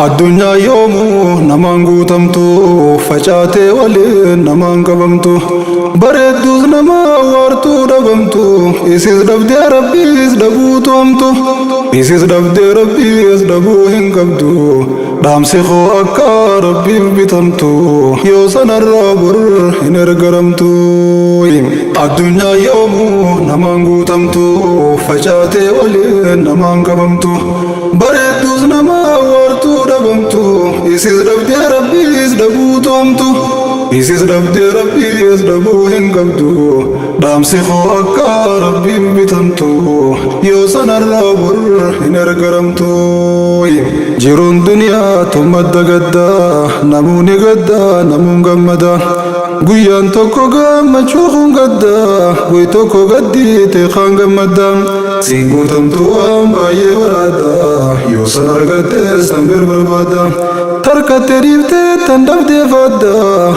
Addunyaa yoomuu namaan guutamtu, facaatee waliin namaan qabamtu, bareedduus nama waartuu dhabamtu, isis dhabdee Rabbiis dhabuutu hamtu, isis dhabdee Rabbiis dhabuu hin qabdu. Dhaamsi koo akka Rabbiif bitamtu, yoo sanarraa bor hin ergaramtu. Addunyaa yoomuu namaan guutamtu, facaatee waliin namaan qabamtu, bareedduus nama waartuu dhabamtu, isis dhabdee Rabbiis dhabuutu hamtu, isis dhabdee Rabbiis dhabuu hin qabdu. Dhaamsi koo akka Rabbiif bitamtu, yoo sanarraa bor hin ergaramtu. Jiruun duniyaa tun madda gaddaa, namuuni gaddaa, namuun gammada. Guyyaan tokko gammachuu kun gaddaa, guy tokko gaddiite kaan gammadda. Siin guutamtu waan baay'ee baraadda, yoo san argattes tan bir barbaadda. Tarkattee dhiiftee tan dhabdee faadda,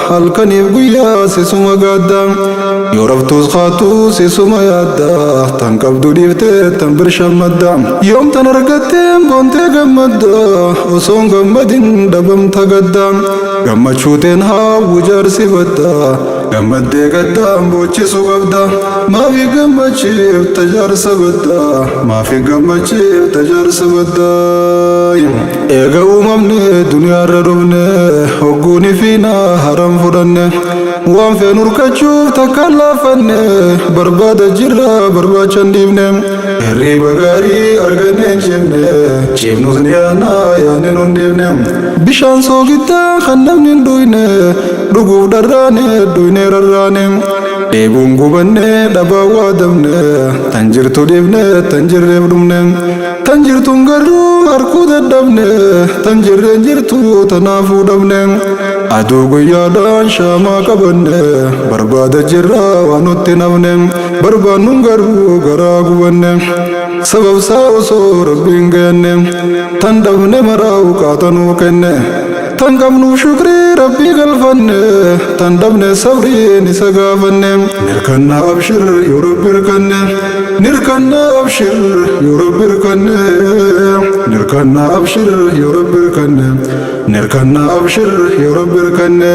halkaniif guyyaa sisuma gaadda. Yoo raftuus kaatu sisuma yaadda, tan qabdu dhiiftee tan bir shammadda. Yoom tan argatteen boontee gammadda, osoon gammadin dhabamta gadda. Gammachuuteen haawwu jaarsi badda, gammaddee gaddaan boochisu qabda. Maafi gammachiifta jaarsa badda, maafi gammachiifta jaarsa badda. Eega uumamne duniyaarra dhufne, hogguuni fiina haram fudhanne, waan feenu hirkachuuf takkaan laafanne, barbaada jirra barbaacha hin dhiifne. Hirriba gaarii arganne hin ciifne, ciifnus ni yaadna yaadne nun dhiifne. Bishaan soogiddaa kan namni hin dhuyne, dhuguuf dharraane dhuyne rarraane. Dheebuun gubanne dhabaa waadamne, tan jirtu dhiifne tan jirreef dhumne. Tan jirtuun garuu harkuu dadhabne, tan jirreen jirtu tanaafuu dhabne. Aduu guyyaadhaan shaamaa qabanne, barbaada jirra waan nutti nafne, barbaannuun garuu garaa gubanne. Sababsaa osoo Rabbiin gayanne, tan dhabne maraa qaatanuu kenne. Tan qabnuuf shukrii Rabbii galfanne, tan dhabne sabriin isa gaafanne. Nirkanna abshir yoo Rabbi hirkanne, nirkanna abshir yoo Rabbi hirkanne, nirkanna abshir yoo Rabbi hirkanne, nirkanna abshir yoo Rabbi hirkanne.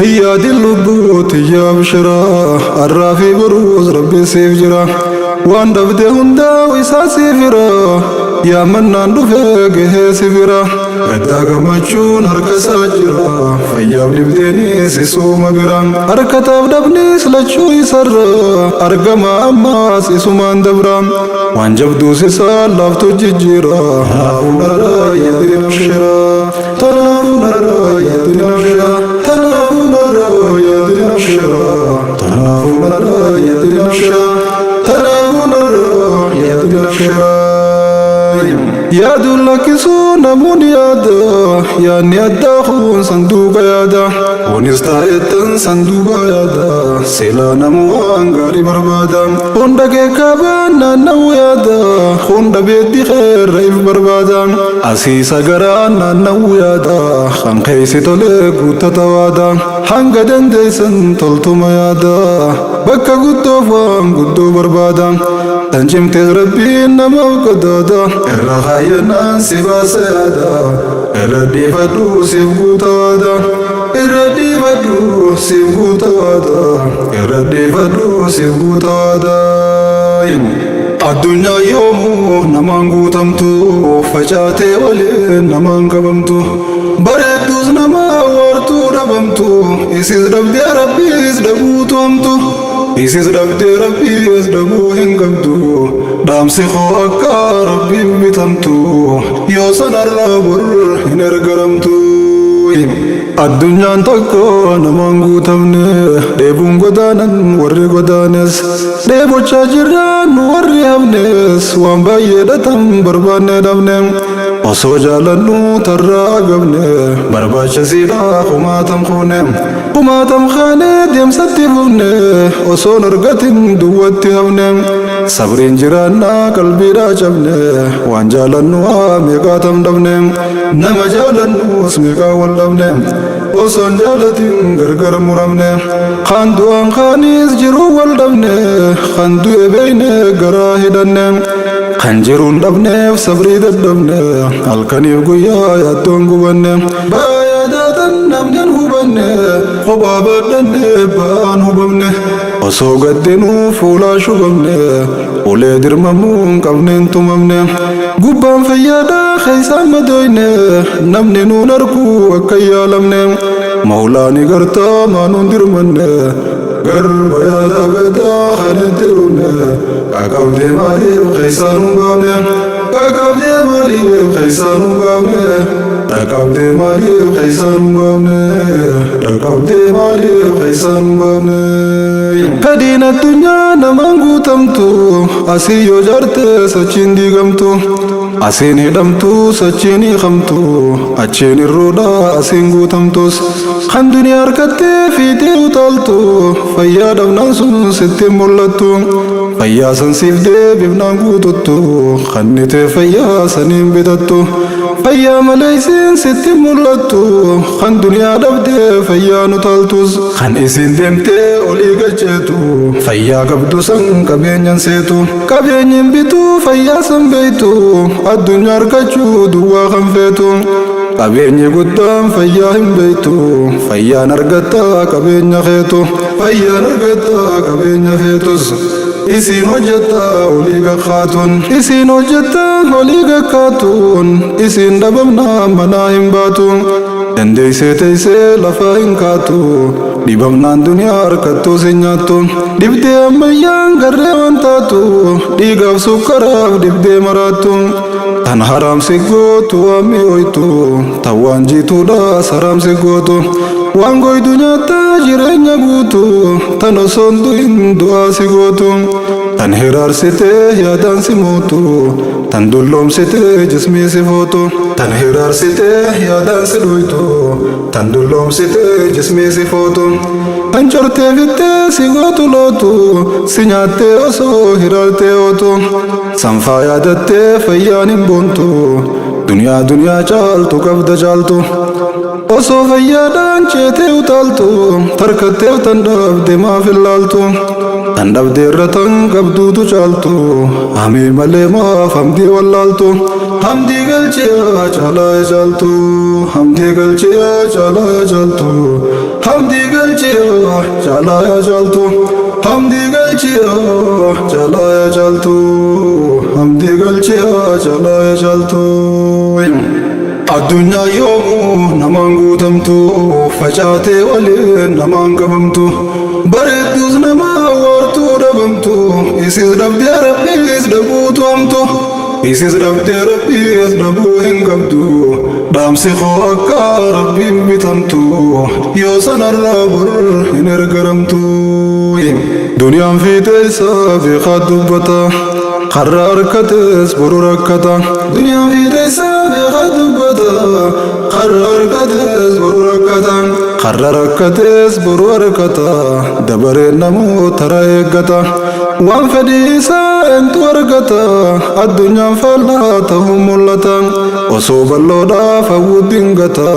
Hiyyaadin lubbuu tiyya abshira, arraa fi boruus Rabbi siif jira. Waan dhabde hundaa isaa siif hira, yaammannaan dhufee gahee si bira. Gaddaa gammachuun harka isaa jira, fayyaaf dhibdeenis isuma bira. Harkataaf dhabnis lachuu isarra, argama ammaas isumaan dabra. Waan jabduus isaa laaftu jijjiira, tanaafuu narraa yaadin abshira. Tanaafuu narraa yaadin abshira. Tanaafuu narraa yaadin abshira. Tanaafuu narraa yaadin abshira. Tanaafuu narraa yaadin abshira. Yaaduun lakkisuu namoonni yaada, yaadni addaa kun sanduuqa yaada. Kunis taa'ettan sanduuqa yaada, silaa namuu waan gaarii barbaada. Hunda keekaabaan naanna'uu yaada, hunda beeddi keerra if barbaada. Asiisa garaan naanna'uu yaada, kan keessi tolee guuttata waada. Hanga dandeessan toltuma yaada, bakka guddoof waan guddoo barbaada. Tan cimtees Rabbiin namaaf qadaada, irra kaayyannaan si baasa yaada. Irra dhiifadhu siif guuta waada, irra dhiifadhu siif guuta waada, irra dhiifadhu siif guuta waada. Addunyaa yoomuu namaan guutamtu, facaatee waliin namaan qabamtu, bareedduus nama waartuu dhabamtu, isis dhabdee Rabbiis dhabuutu hamtu, isis dhabdee Rabbiis dhabuu hin qabdu. Dhaamsi koo akka Rabbiif bitamtu, yoo sanarraa bor hin ergaramtu. Addunyaan tokko namaan guutamne, dheebuun godaanan warri godaanes, dheebochaa jirra nu warri hafnes, waan baay'ee dhatan barbaanne dhabne. Osoo jaalannu tarraa gabne, barbaachisiidha kumaatam kuune, kumaatam kaanee deemsatti fufne, osoon argatin duwwatti hafne. Sabriin jiraannaa qalbiidhaa cabne, waan jaalannu haa meeqaatam dhabne, nama jaalannus meeqaa wal dhabne, osoon jaalatin gargar muramne. Kan du'aan kaanis jiruu wal dhabne, kan du'e beeyne garaa hidhanne. Kan jiruun dhabneef sabrii dadhabne, halkaniif guyyaa yaaddoon gubanne. Baay'aadhaan namni hin hubanne, kophaa baadhanne ba'aan hubamne. Osoo gaddinuu fuulaa shubamne, ulee dirmamuu hin qabneen tumamne. Gubbaan fayyaadhaa keessaan madooyne, namni nuun arguu akka hin yaalamne. Mawlaani gartaa maanuun dirmanne, garba yaada gadaa kan hin tirumne. Qaqabdee maaliif keessaan hin baafne? Qaqabdee maaliif keessaan hin baafne? Dhaqabdee maaliif keessaan hin baafne? Dhaqabdee maaliif keessaan hin baafne? Fedhiin addunyaa namaan guutamtu, asii yoo jaarte sochiin diigamtu. Asiin hidhamtu sochiin hiikamtu, achiin irruudha asiin guutamtus. Kan duniyaa harkattee fiixee utaaltu, fayyaa dhabnaan sun sitti hin mul'attu. Fayyaa san siif deebifnaan guututtu, kannitee fayyaa saniin bitattu. Fayyaa malee isiin sitti hin mul'attu, kan duniyaa dhabdee fayyaan utaaltus. Kan isiin deemtee olii galcheetu, fayyaa qabdu san qabeenyan seetu. Qabeenyin bituu fayyaa san beektu, addunyaa argachuu duwwaa kan feetu. Qabeenyi guddaan fayyaa hin beektu, fayyaan argattaa qabeenya keetu. Fayyaan argattaa qabeenya feetus. Isiin hojjettaa olii gakkaatuun. Isiin hojjettaa olii gakkaatuun. Isiin dhabamnaa manaa hin baatu. Dandeessee teessee lafaa hin kaatu. Dhibamnaan duniyaa harkattuu si nyaattu. Dhibdee ammayyaan garree waan taatu. Dhiigaaf sukkaraaf dhibdee maraattu. Tan haramsi gootu waan mi'ooytu. Tan waan jiituudhaas haramsi gootu. Waan goydu nyaattaa jireenya guutu. Tan osoo hin du'in du'aa si gootu. Tan hiraarsitee yaadaan si mootu. Tan dulloomsitee jismii si footu. Tan hiraarsitee yaadaan si dhuytu. Tan dulloomsitee jismii si footu. Tan cortee fittee si gootu lootu. Si nyaattee osoo hiraartee ootu. Sanfaa yaadattee fayyaan hin boontu. Duniyaa duniyaa caaltu qabda caaltu. Osoo fayyaadhaan ceetee utaaltu, tarkatteef tan dhabde maaf hin laaltu. Tan dhabde irra tan qabduutu caaltu, hamii malee maaf hamdii wallaaltu. Hamdii galchiyaa caalaa caaltu, hamdii galchiyaa caalaa caaltu, hamdii galchiyaa caalaa caaltu, hamdii galchiyaa caalaa caaltu, hamdii galchiyaa caalaa caaltu. Addunyaa yoomuu namaan guutamtu, facaatee waliin namaan qabamtu. Bareedduus nama waartuu dhabamtu, isis dhabdee rabbiis dhabuutu hamtu. Isis dhabdee rabbiis dhabuu hin qabdu, dhaamsi koo akka rabbiin bitamtu, yoo sanarraa bor hin ergaramtu. Duniyaan fiixee isaa beekaa dubbata, karra harkates boru rakkata. Duniyaan fiixee isaa beekaa dubbata, karra harkates boru rakkata. Karra rakkates boru harkata, dabareen namoota eeggata. Waan fedhii isaa eentu argata, addunyaan faallaa ta'uu mul'ata. Osoo bal'oodhaaf hawwu dingata,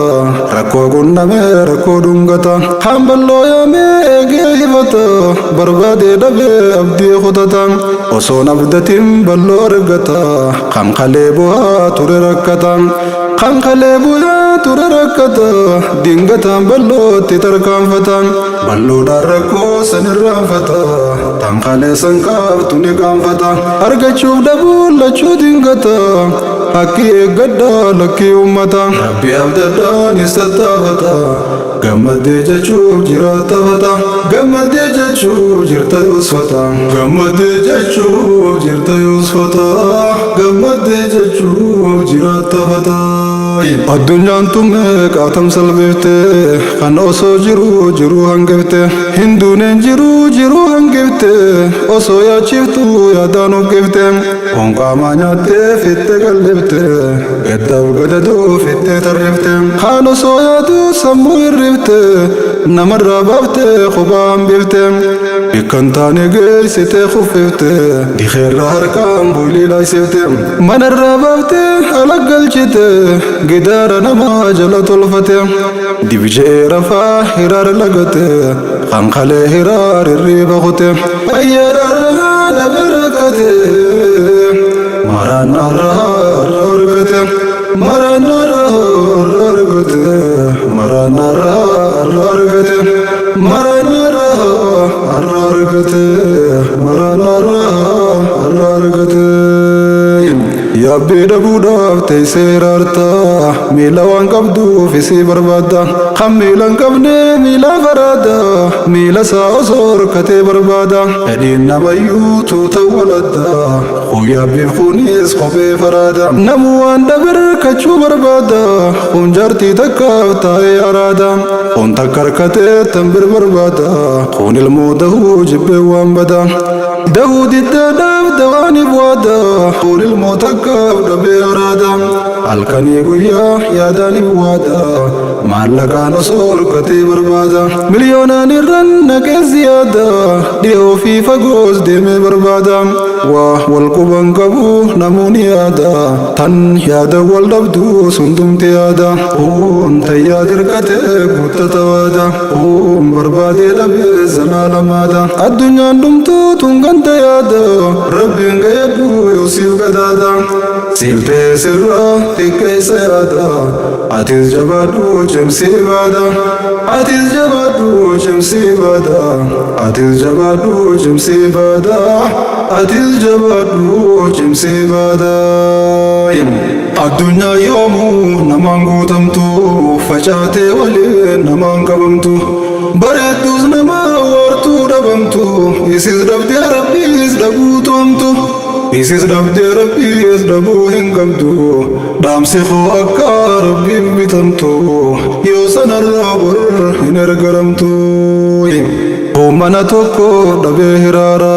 rakkoo qunnamee rakkoo dhungata. Kaan bal'oo yaamee eegee hifata, barbaadee dhabee abdii kutata. Osoon abdatiin bal'oo argata, kan kalee bu'aa ture rakkata. Kan kalee bu'aa ture rakkata, dingataan bal'ootti tarkaanfata. Bal'oodhaan rakkoo san irraanfata, tan kalee san qaabtu ni qaanfata. Argachuuf dhabuu lachuu dingata, haqqi eeggadhaa lakkii uummata. Rabbi abdadhaanis tattaafata, gammaddee jechuuf jiraata fata. Gammaddee jechuuf jirta yoosfata. Gammaddee jechuuf jirta yoosfata. Gammaddee jechuuf jiraata fata. Addunyaan tun meeqaatam salphifte, kan osoo jiruu jiruu hangifte. Hinduuneen jiruu jiruu hangifte, osoo yaachiftuu yaadaan uqqifte. Honqaamaa nyaattee fittee qallifte, gaddaaf gadadoo fittee tarrifte. Kaan osoo yaaduu sammuu hirrifte, namarraa baaftee kophaa hambifte. Bikkan taane geessitee kuffifte, dikeerra harkaan boolii laaysifte. Manarraa baaftee ala galchite, gidaara namaa jala tolfate. Dibjee rafaa hiraar lagate, kan kalee hiraar hirriiba kute. Fayyaadhaan dhabe rakkate, Maraanarraa argate, maraanarraa argate, maraanarraa argate, maraanarraa argate, maraanarraa argate. Yaabbii dhabuudhaaf teessee hiraarta, miila waan qabduuf isii barbaadda. Kan miila hin qabne miila faraada, miila isaa osoo horkatee barbaada. Fedhiin namayyuu tuuta waladda, kun yaabbiif kunis kophee faraada. Namuu waan dhabe hirkachuu barbaada, kun jaartii takkaaf taa'ee araada. Kun takka harkatee tan bir barbaada, kun ilmoo dahuu jibbee waan bada. Dahuu diddaadhaaf dawaaniif waada, kun ilmoo takkaaf dhabee araada. Halkanii guyyaa yaadaaniif waada, maallaqaan osoo horkatee barbaada. Miliyoonaan irran naqee ziyaada, dhiyoo fi fagoos deemee barbaada. Waa wal quban qabu namoonni yaada, tan yaada wal dhabdu sundumti yaada. Kun tayyaa dirqatee guuttata waada, kun barbaadee dhabee zalaalamaada. Addunyaan dhumtuu tun ganda yaada, rabbiin gayyadhu yoo siif gadaada. Siif ta'e sirraa xiqqeessa yaada, atis jabaadhu cimsii baada. Atis jabaadhu cimsii baada, atis jabaadhu cimsii baada, atis jabaadhu cimsii baada. Addunyaa yoomuu namaan guutamtu, facaatee waliin namaan qabamtu. Bareedduus nama wartuu dhabamtu, isis dhabdee rabbiis dhabuu toomtu. Isis dhabdee rabbiis dhabuu hin qabdu, dhaamsi koo akka rabbiif bitamtu, yoo sanarraa bor hin ergaramtu. Mana tokko dhabee hiraara,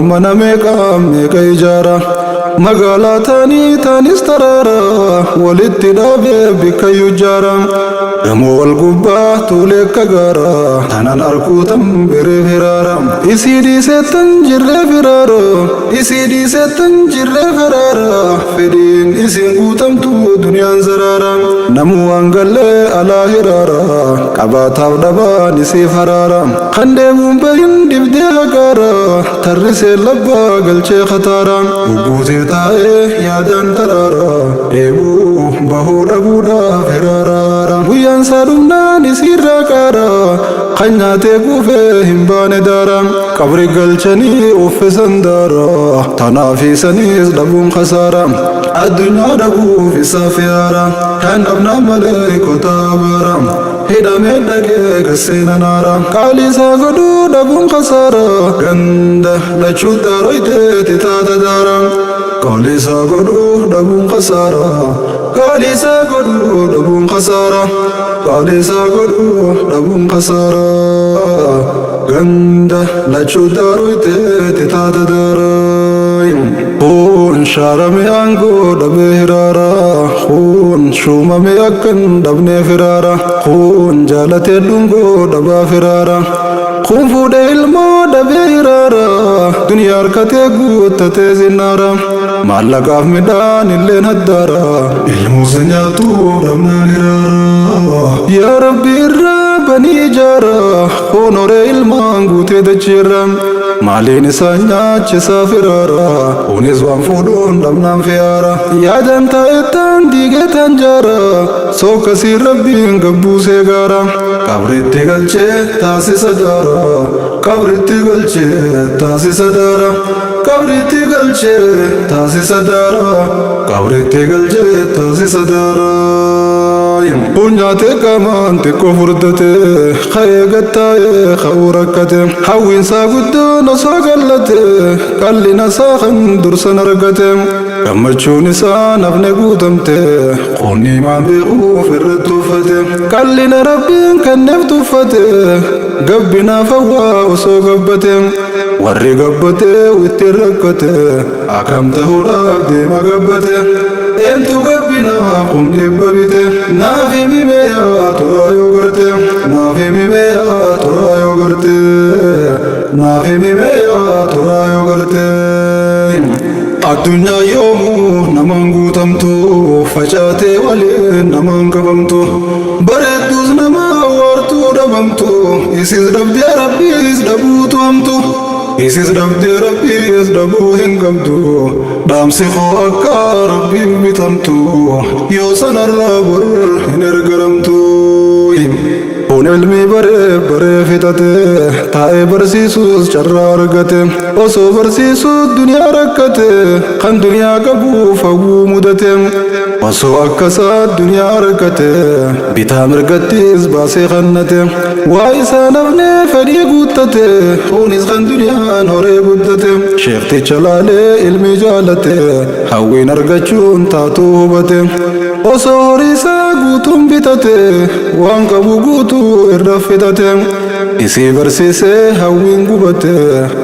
mana meeqa meeqa ijaara. Magaalaa taanii taanis taraara, walitti dhaabee bikkayyuu jaara. Gamoo wal gubbaa tuulee akka gaara, tanan arkuu tan biree firaara. Isii dhiisee tan jirree firaara, isii dhiisee tan jirree firaara. Fedhiin isiin guutamtu duniyaan zaraara. Namuu waan gallee alaa hiraara, qabaataaf dhabaan isiif haraara. Kan deemuun bahin dibdee hagaara, tarrisee labbaa galchee khataara. Guutee taa'ee yaadaan taraara, dheebuu bahuu dhabuudhaaf hiraaraara. Guyyaan isaa dhumnaan isiirraa qaara, kan nyaatee kuufee hin baane daara. Qabri galchanii uffisan daara, tanaaf isaniis dhabuun khasaara. Addunyaa dhabuuf isaaf yaara, kan dhabnaa malee kotaa baara. Hidhamee dhagee gaseena naara, qaalii isaa godhuu dhabuun khasaara. Ganda lachuu daaroyteeti taata daara, qaalii isaa godhuu dhabuun khasaara. Qaalii isaa godhuu dhabuun khasaara, qaalii isaa godhuu dhabuun khasaara. Ganda lachuu daaroyteeti taata daara. Kun shaarame aangoo dhabee hiraara, kun shuumame akkan dhabnee firaara. Kun jaalatee dhungoo dhabaa firaara, kun fuudhee ilmoo dhabee hiraara. Duniyaa harkatee guuttatee zinnaara, maallaqaaf midhaan illeen haddaara. Ilmuusa nyaatu dhabnaan hiraara. Yaa Rabbi irraa banii ijaara, kun horee ilmaan guutee dachiirra. Maaliin isaan nyaachisaa firaara, kunis waan fuudhuun dhabnaan fiyaara. Yaadaan taa'ettaan diigee taan jaara, sokkasii rabbiin gabbuusee gaara. Qabritti galchee taasisa daara, qabritti galchee taasisa daara, qabritti galchee taasisa daara, qabritti galchee taasisa daara. Kun nyaatee qaamaan xiqqoo furdate, ka'ee gattaa'ee ka'uu rakkate. Hawwiinsaa guddoon osoo gallate, qallina isaa kan dursan argate. Gammachuun isaa nafne guutamte, qonni maan beekuuf irratti uffate. Qallina rabbiin kenneef tuffate, gabbinaaf hawwaa osoo gabbate. Warri gabbate ittiin rakkate, akkam ta'uudhaaf deema gabbate. Eentu gabbinaaf kun dhibba bite, naaf himi meeyaa turaa yoo garte, naaf himi meeyaa turaa yoo garte, naaf himi meeyaa turaa yoo garte. Addunyaa yoomuu namaan guutamtu, facaatee waliin namaan qabamtu. Bareedduus nama wartuu dhabamtu, isis dhabdee rabbiis dhabuutu hamtu. Isis dhabdee Rabbiis dhabuu hin qabdu. Dhaamsi koo akka Rabbiif bitamtu, yoo sanarraa bor hin ergaramtu. Kun ilmii baree baree fixate, taa'ee barsiisuus carraa argate. Osoo barsiisuu duniyaa rakkate, kan duniyaa qabuuf hawwuu mudate. Osoo akkasaa duniyaa argate, bitaa mirgattis baasee kannate. Waa isaa nafnee fedhii guuttate, kunis kan duniyaan horee guddate. Sheekticha laalee ilmi jaalate, hawwiin argachuun taatuu hubate. Osoo horii isaa guutuun bitate, waan qabu guutuu irra fixate. Isii barsiisee hawwiin gubate,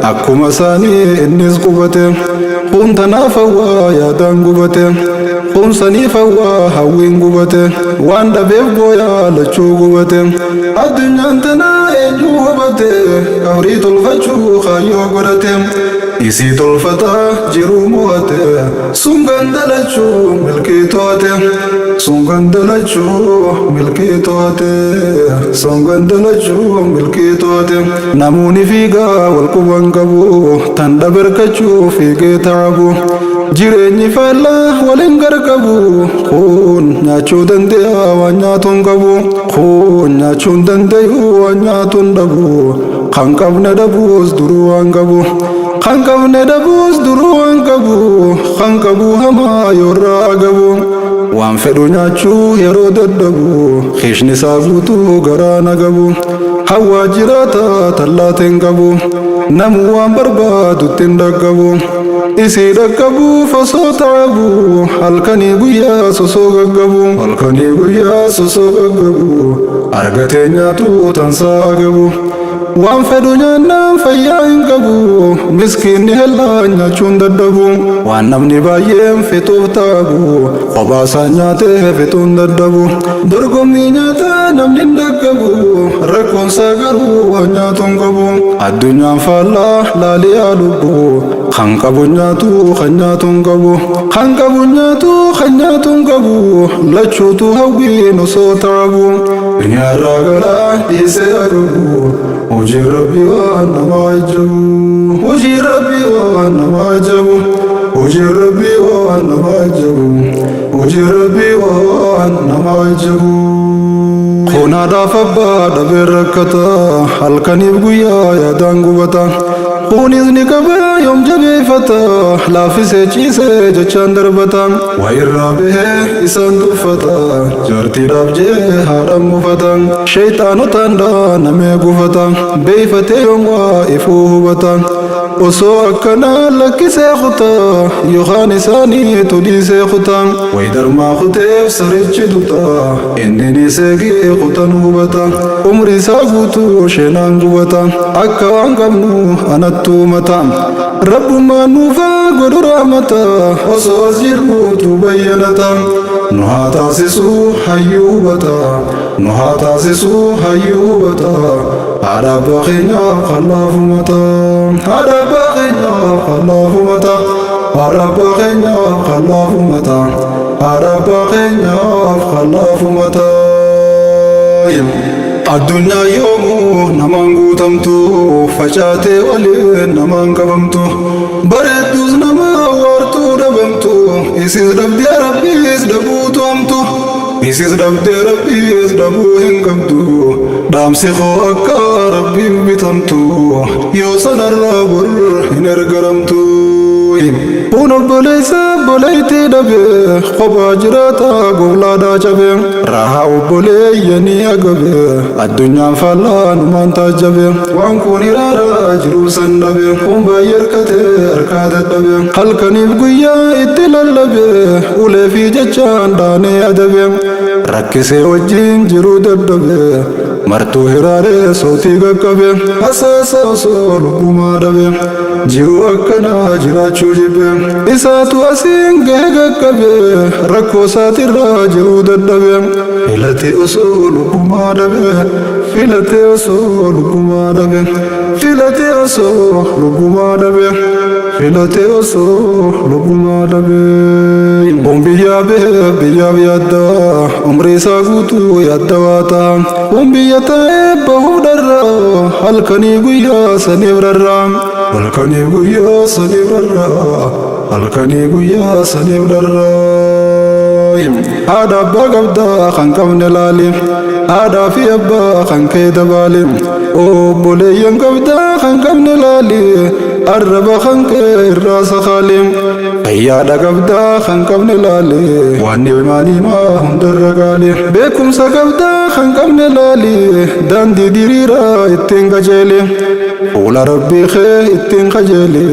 akkuma isaanii innis qubate. Kun tanaaf hawwaa yaadaan gubate, kun saniif hawwaa hawwiin gubate. Waan dhabeef gooyaa lachuu gubate. Addunyaan tanaa eenyu hubate? Qabrii tolfachuu kaayyoo godhate. Isii tolfataa jiruu mo'ate, sun gandalachuu milkii to'ate. Sun gandalachuu milkii to'ate. Sun gandalachuu milkii to'ate. Namoonni fiigaa wal quban qabu, tan dhabarkachuu fiigee ta'abu. Jireenyi faallaa waliin gargabu, kun nyaachuu danda'a waan nyaatu hin qabu. Kun nyaachuu hin danda'u waan nyaatu hin dhabu. Kan qabne dhabuus duruu waan qabu. Kan qabne dhabuus duruu waan qabu. Kan qabu hamaa yoorraa agabu. Waan fedhu nyaachuu yeroo dadhabu, kiishni isaa guutuu garaa nagabu. Hawwaa jiraata tallaateen qabu, namu waan barbaadutti hin dhaqqabu. Isii dhaqqabuuf osoo ta'abu, halkanii guyyaa sosoo gaggabu. Halkanii guyyaa sosoo gaggabu, argatee nyaatu tansaa agabu. Waan fedhu nyaannaan fayyaa hin qabu, miskiinni hellaan nyaachuun dadhabu. Waan namni baay'een fixuuf ta'abu, kophaasaa nyaatee fixuun dadhabu. Dorgommii nyaataa namni hin dhaqqabu, rakkoonsaa garuu waan nyaatu hin qabu. Addunyaan faallaa laaliyaa lubbu, kan qabu nyaatu kan nyaatu hin qabu. Kan qabu nyaatu kan nyaatu hin qabu, lachuutu hawwiin osoo ta'abu. Duniyaarraa garaa dhiisee agabu, hojii Rabbii waan nama ajabu. Hojii Rabbii waan nama ajabu. Hojii Rabbii waan nama ajabu. Hojii Rabbii waan nama ajabu. Kun haadhaaf abbaa dhabee rakkata, halkaniif guyyaa yaadaan gubata. Kunis ni qaba yoom jabeeffata, laaffisee ciisee jechaan darbata. Waa irraa bahee isaan tuffata, jaartiidhaaf jee haadhaan mufata. Sheeyxaanotaan dhaanamee gufata, beeyfatee yoom waa ifuu hubata. Osoo akkanaa lakkisee kutaa, yookaan isaanii tudhiisee kutaa. Wayi darmaa kuteef sarichi duta, inni ni seegee kutan hubata. Umri isaa guutuu sheenaan gubata, akka waan qabnu anattuu mata. Rabbummaan nuufaa godhu rahmata, osoo as jirruutu bayyanata. Nu haa taasisuu hayyuu hubata, nu haa taasisuu hayyuu hubata. Haadha abbaa keenyaaf kallaafumata, haadha abbaa keenyaaf kallaafumata, haadha abbaa keenyaaf kallaafumata, haadha abbaa keenyaaf kallaafumata. Addunyaa yoomuu namaan guutamtu, facaatee waliin namaan qabamtu. Bareedduus nama waartuu dhabamtu, isis dhabdee Rabbiis dhabuutu hamtu. Isis dhabdee Rabbiis dhabuu hin qabdu. Dhaamsi koo akka Rabbiif bitamtu, yoo sanarraa bor hin ergaramtu. Kun obboleessa obboleettii dhabe, kophaa jiraata gowlaadhaa cabe. Rahaa obboleeyyanii agabe, addunyaan faallaa numaan taajjabe. Waan kun iraaraa jiruu san dhabe, kun baay'ee harkatee harkaa dadhabe. Halkaniif guyyaa itti lallabe, ulee fi jechaan dhaanee adabe. Rakkisee wajjin jiruu dadhabe, martuu hiraaree sootii qaqqabe. Hasaasa osoo lubbumaa dhabe, jiruu akkanaa jiraachuu jibbe. Isaatu asiin gahe qaqqabe, rakkoo isaatirraa jiruu dadhabe. Filatee osoo lubbumaa dhabe, filatee osoo lubbumaa dhabe, filatee osoo lubbumaa dhabe, filatee osoo lubbumaa dhabe. Kun biyyaa bahee biyyaaf yaadda, umrii isaa guutuu yaadda waa ta'a. Kun biyya taa'ee bahuuf dharraa, halkanii guyyaa saniif rarraa. Halkanii guyyaa saniif rarra'a, halkanii guyyaa saniif rarra'a. Haadha abbaa qabdaa kan qabne laali, haadhaa fi abbaa kan kee dabaali. Obboleeyyan qabdaa kan qabne laali, arraba kan kee irraa sakaali. Fayyaadha qabdaa kan qabne laali, waan ni'imaa ni'imaa hundarra gaali. Beekumsa qabdaa kan qabne laali, daandii diriiraa ittiin qajeeli. Fuula rabbii kee ittiin qajeeli,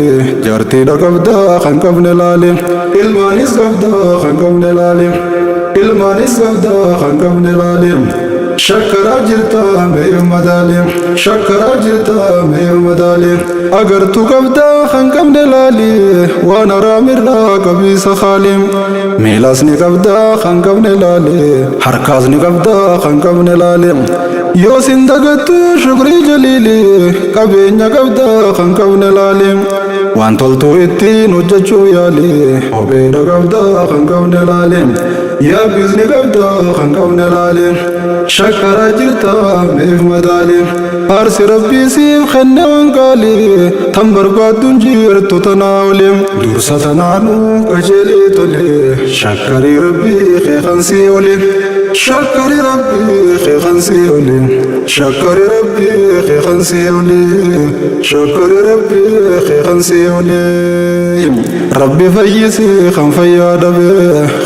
jaartiidha qabdaa kan qabne laali. Ilmaanis qabdaa kan qabne laali, ilmaanis qabdaa kan qabne laali. Shakkaraa jirtaa mee madaali, shakkaraa jirtaa mee madaali. Agartuu qabdaa kan qabne laali, waan haraamirraa qabiisa kaali. Miilas ni qabdaa kan qabne laali, harkaas ni qabdaa kan qabne laali. Yoo sin dagattu shukrii jaliili, qabeenya qabdaa kan qabne laali. Waan toltuu ittiin hojjechuu yaali, kopheedha qabdaa kan qabne laali. Yaabbis ni qabdaa kan qabne laali. Shakkaraa jirtaa meef madaali. Aarsi rabbii siif kenne waan qaali, tan barbaadduun jirtu tanaa oli. Dursa tanaanuu qajeelee tole, shakkarii rabbii kee kan sii oli. Shakkarii rabbii kee kan sii oli. Shakkarii rabbii kee kan sii oli. Shakkarii rabbii kee kan sii oli. Rabbi fayyisii kan fayyaa dhabe,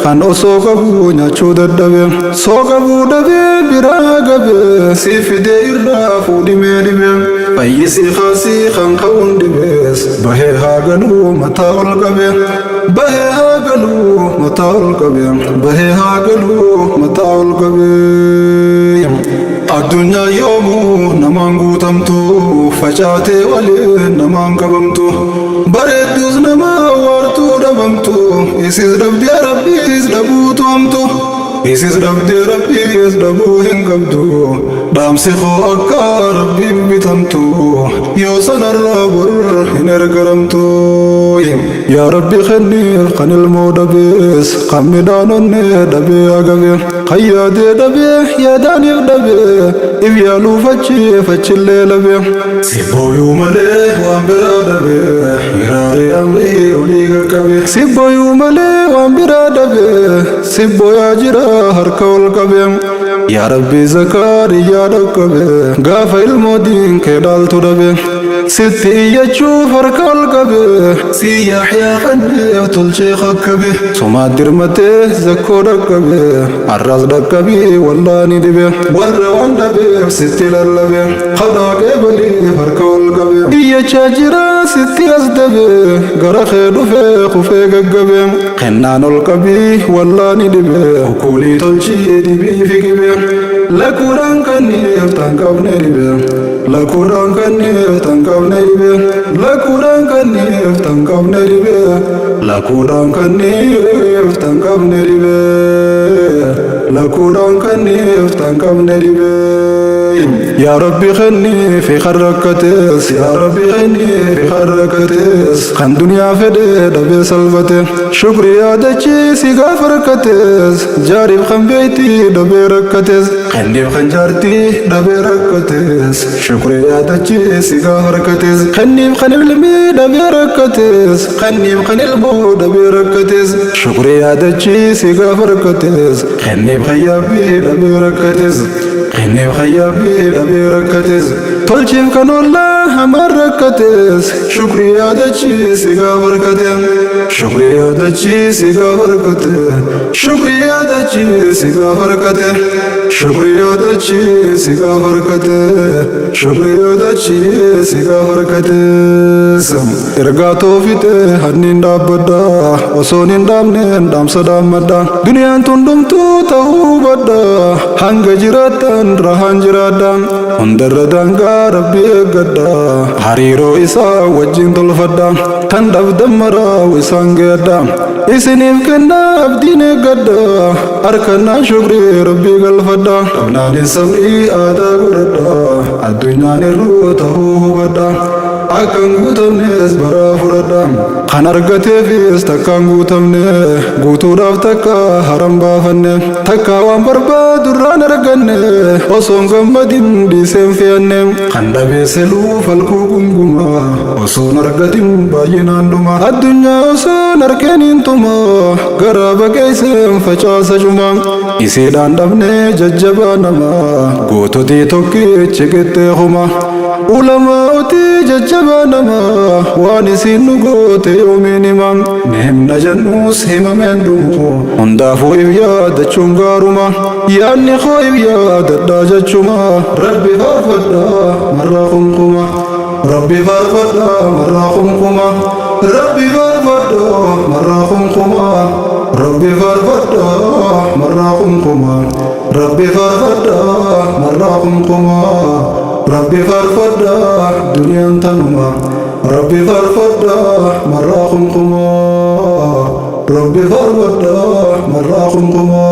kan osoo qabu nyaachuu dadhabe. Soo qabuu dhabe biraa gabe, si fidee irraa fuudhimee dhibe. Fayyisii kaasii kan ka'uun dhibees, bahee haa galuu mataa ol qabe. Bahee haa galuu mataa ol qabe. Bahee haa galuu mataa ol qabe. Addunyaa yoomuu namaan guutamtu, facaatee waliin namaan qabamtu. Bareedduus nama waartuu dhabamtu, isis dhabdee rabbiis dhabuutu hamtu. Isis dhabdee rabbiis dhabuu hin qabdu. Dhaamsi koo akka rabbiif bitamtu, yoo sanarraa bor hin ergaramtu. Yaa Rabbi kenniif kan ilmoo dhabees, kan midhaan onnee dhabee agabe, kan yaadee dhabee yaadaaniif dhabee, if yaaluuf achi fachillee labe. Si booyuu malee waan biraa dhabee, hiraaree amrii olii qaqqabe. Si booyuu malee waan biraa dhabee, si booyaa jira harka ol qabe. Yaa Rabbi Zakariyaa dhaqqabe, gaafa ilmoo diin kee dhaaltu dhabe. Sitti iyyachuuf harka ol qabe, si Yaxyaa kanneef tolchee kakkabe. Sumaa dirmatee zakkoo dhaqqabe, har'as dhaqqabii wallaani dhibe. Warra waan dhabeef sitti lallabe, kadhaa qeebaliif harka ol qabe. Iyyachaa jira sitti as dabe, gara kee dhufee kufee gaggabe. Kennaan ol qabii wallaani dhibe, okuulii tolchii dibii fi qibe. Lakkuudhaan kanniif tan qabne dhibe, lakkuudhaan kanniif tan qabne dhibe, lakkuudhaan kanniif tan qabne dhibe, lakkuudhaan kanniif tan qabne dhibe, lakkuudhaan kanniif tan qabne dhibe. Yaa Rabbi kenniif kan rakkates, yaa Rabbi kenniif kan rakkates, kan duniyaa fedhe dhabee salphate. Shukri yaadachiisi gaafa rakkates, jaariif kan beektii dhabee rakkates, kenniif kan jaartii dhabee rakkates. Shukri yaadachiisi gaafa rakkates, kenniif kan ilmii dhabee rakkates, kenniif kan ilmoo dhabee rakkates. Shukri yaadachiisi gaafa rakkates, kenniif kan yaabbii dhabee rakkates, kenniif kan yaabbii dhabee rakkates. Tolchiif kan ollaa hamaan rakkates, shukri yaadachiisi gaafa rakkate. Shukri yaadachiisi gaafa rakkate. Shukri yaadachiisi gaafa rakkate. Shukri yaadachiisi gaafa rakkate. Shukri yaadachiisi gaafa rakkates. Ergaa toofite hanniin dhaabbadha, osoon hin dhaabneen dhaamsa dhaammadha. Duniyaan tun dhumtuu ta'uu hubadha, hanga jiraattan rahaan jiraadha. Hundarra daangaa rabbii eeggadha, hariiroo isaa wajjin tolfadha. Tan dhabdan maraa isaan geedha, isiniif kennaa abdiin eeggadha. Harkannaa shukrii rabbii galfadha, dhabnaanin sabrii aadaa godhadha. Addunyaan irruu ta'uu hubadha. Akka hin guutamnes baraa fudhadha. Kan argateefis takka hin guutamne, guutuudhaaf takka haran baafanne. Takka waan barbaadu irraan arganne, osoo hin gammadin dhiiseen fe'anne. Kan dhabee seluu falkuu gunguma, osoo hin argatin baay'inaan dhuma. Addunyaa osoo hin arkeen hin tuma, garaa baqeesseen facaasa cuma. Isiidhaan dhabnee jajjabaa namaa, goototii tokkichi qixxee kuma. Ulamaa'otii jajjabaa namaa, waan isiin nu goote yoomiin hima. Ni himna jennuus himameen dhumu, hundaafuu if yaadachuun gaaruma. Yaadni koo if yaadadhaa jechuma, Rabbi faarfadhaa marraa kumkuma. Rabbi faarfadhaa marraa kumkuma. Rabbi faarfadhaa marraa kumkuma. Rabbi faarfadhaa marraa kumkuma. Rabbi faarfadhaa marraa kumkuma. Rabbi faarfadhaa duniyaan tanuma. Rabbi faarfadhaa marraa kumkuma. Rabbi faarfadhaa marraa kumkuma.